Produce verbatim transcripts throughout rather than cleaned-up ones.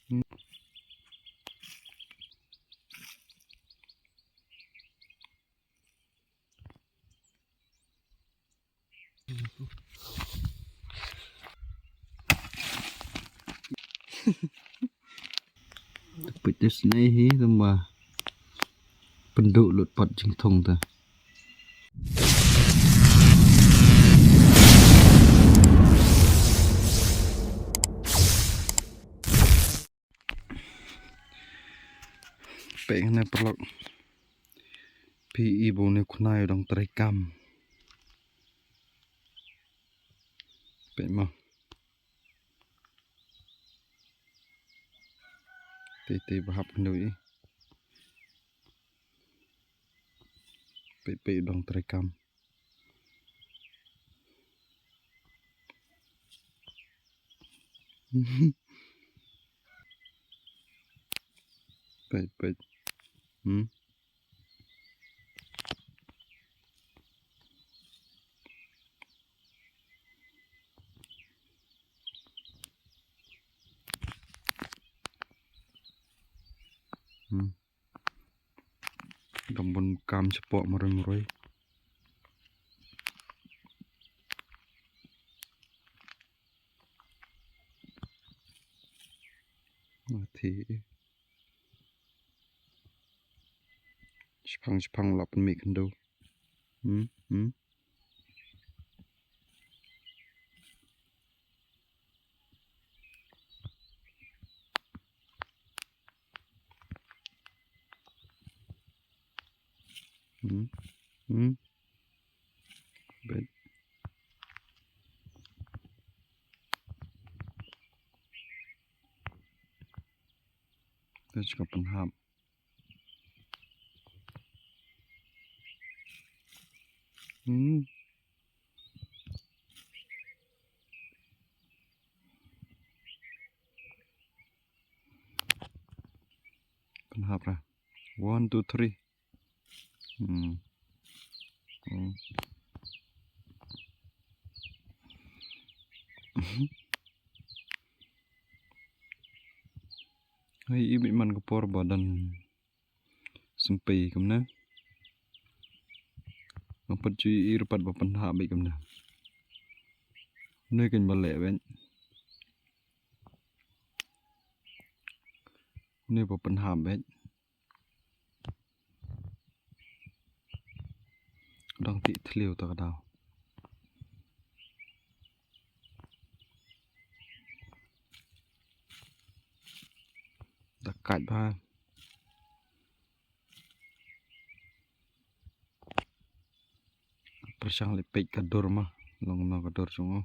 Peit te snei hi tang ba pynduh lut pat jingthung te. Peit hangne paralok. Phi i ba une u khnai u dang trei kam. Peit mo. Te te ba hap khyndiat i. Peit peit u dang trei kam. Peit peit. Hmm. Hmm. Dang bun kam chapoh marwei marwei. Athi. Shipang shipang la pynmih khyndew. Hmm, hmm. Hmm. Hmm. Bad. Te ka pynhap. Hmm. Pynhap ra. One, two, three. Hmm. Hmm. Hai, i bit man ka por ba dang sympai kumne. Nga pat ju i ruh pat ba pynhap beit kumne. Une kein ba leh beit. Une ba pynhap beit. Dang tih thliew ta ka daw. Da kait bha. Pyrshang leh peit ka dur ma. Long na ka dur jong u.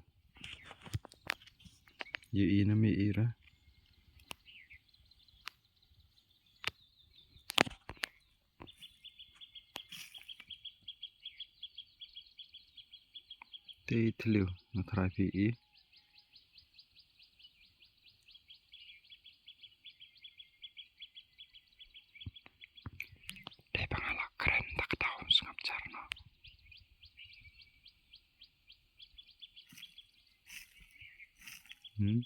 Ïa i na mi i ra. Te thliew nga tharai phi i. Te ba nga la kren da ka daw sngap jar na. Hmm.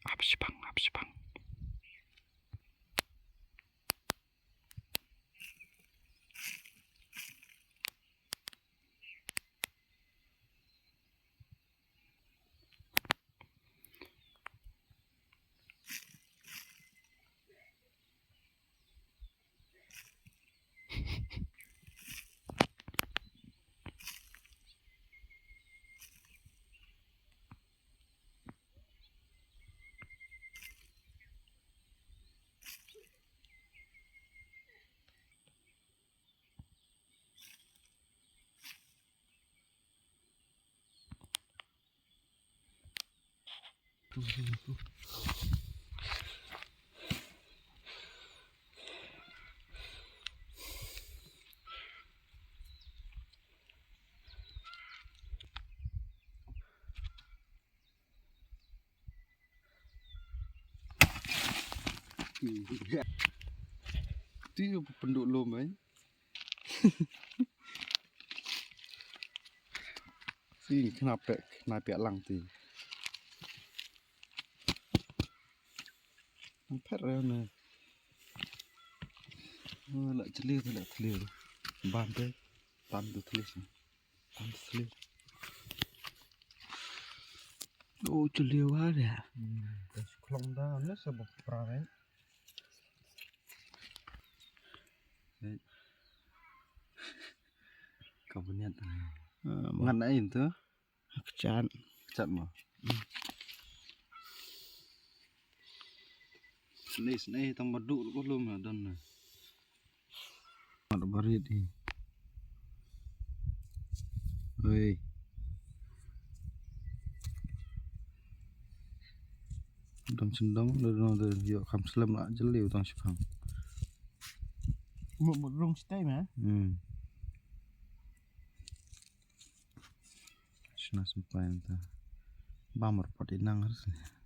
Hap shipang, hap shipang. Ti pynduh lum ai. Ti khnap pek, khnap pek lang ti. Nang phet re ne. Oh, la chli, la chli. Ban te, tam tu chli. Tam tu chli. Oh, chli wa re. Hmm, klong da ne sa bok pra re. Ka bniat. Ngan ai tu. Kchat. Kchat mo. Snei snei tang ba duk ko lum na don na. Mat barit hi. Oi. Dam sendong, dam dam yo kam slem la jeli utang shipang. Mo mo rong stay ma. Hmm. Shna sempai anta. Bamar pati nang harus ni.